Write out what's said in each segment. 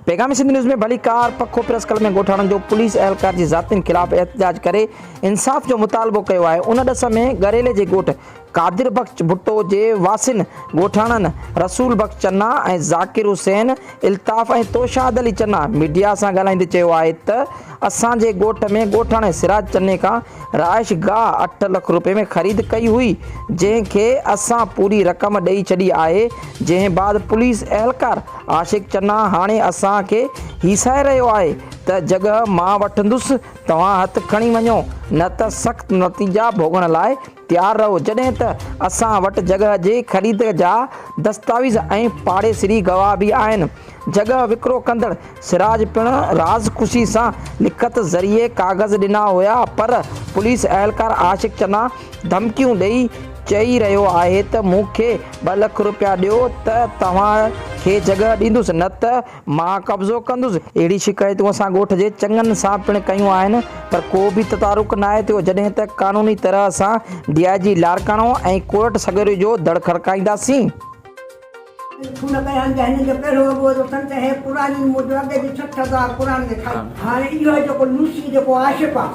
پيغام سنڌ نيوز ۾ ڀليڪار پکو پريس ڪلب ۾ ڳوٺاڻن جو پوليس اهلڪار جي ذاتين خلاف احتجاج ڪري انصاف جو مطالبو ڪيو آهي ان ڏس ۾ ڳريلي جي ڳوٺ قادر بخش ڀٽو جي واسين ڳوٺاڻن رسول بخش چنا ۽ ذاڪر حسين الطاف ۽ توشاد علي چنا ميڊيا سان ڳالهائيندي چيو آهي ته اسان جي ڳوٺ ۾ ڳوٺاڻي سراج چني کان رهائش گاهه اٺ لک روپين ۾ خريد ڪئي هئي جنهن کي اسان پوري رقم ڏئي ڇڏي آهي جنهن بعد پوليس اهلڪار عاشق چنا هاڻي اسان کي هيسائي رهيو آهي ته جڳهه مان وٺندس توهان هٿ کڻي وڃو نه ته سخت نتيجا ڀوڳڻ لاء تيار رهو جڏهن ته اسان وٽ جڳهه جي خريد جا دستاويز ۽ پاڙيسري گواهه به آهن. جڳهه وڪرو ڪندڙ سراج پڻ راز خوشي سان لکت ذريعي ڪاغذ ڏنا هيا پر پوليس اهلڪار عاشق چنا ڌمڪيون ڏئي چئي رهيو آهي ته مون کي ٻه لک روپيا ڏيو ته توهان کي جڳهه ڏيندس نه ته مان قبضو ڪندس. اهڙي شڪايتون اسان ڳوٺ جي چڱن سان پڻ ڪيون آهن پر ڪو به تدارڪ ناهي ٿيو جڏهن ته قانوني طرح سان ڊي I جي لاڙڪاڻو ۽ ڪورٽ سڳوري جو دڙ کڙڪائينداسين. خون ڪيان ته هنن جو ڪهڙو اڳو اٿن ته هي قرآني منهنجو اڳي به 60,000 قرآن کي کائي هاڻي اهو جيڪو لوسي جيڪو عاشق آ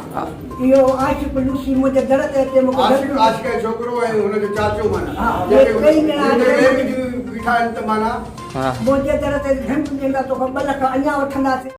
اهو عاشق لوسي منهنجي در تي اچي مونکي عاشق عاشق جو ڇوڪرو ۽ هن جو چاچو معنيٰ جيڪي بيٺا آهن ته معنيٰ منهنجي در تي ڌمڪيون ڏيندا توکان ٻه لک اڃا وٺنداسين.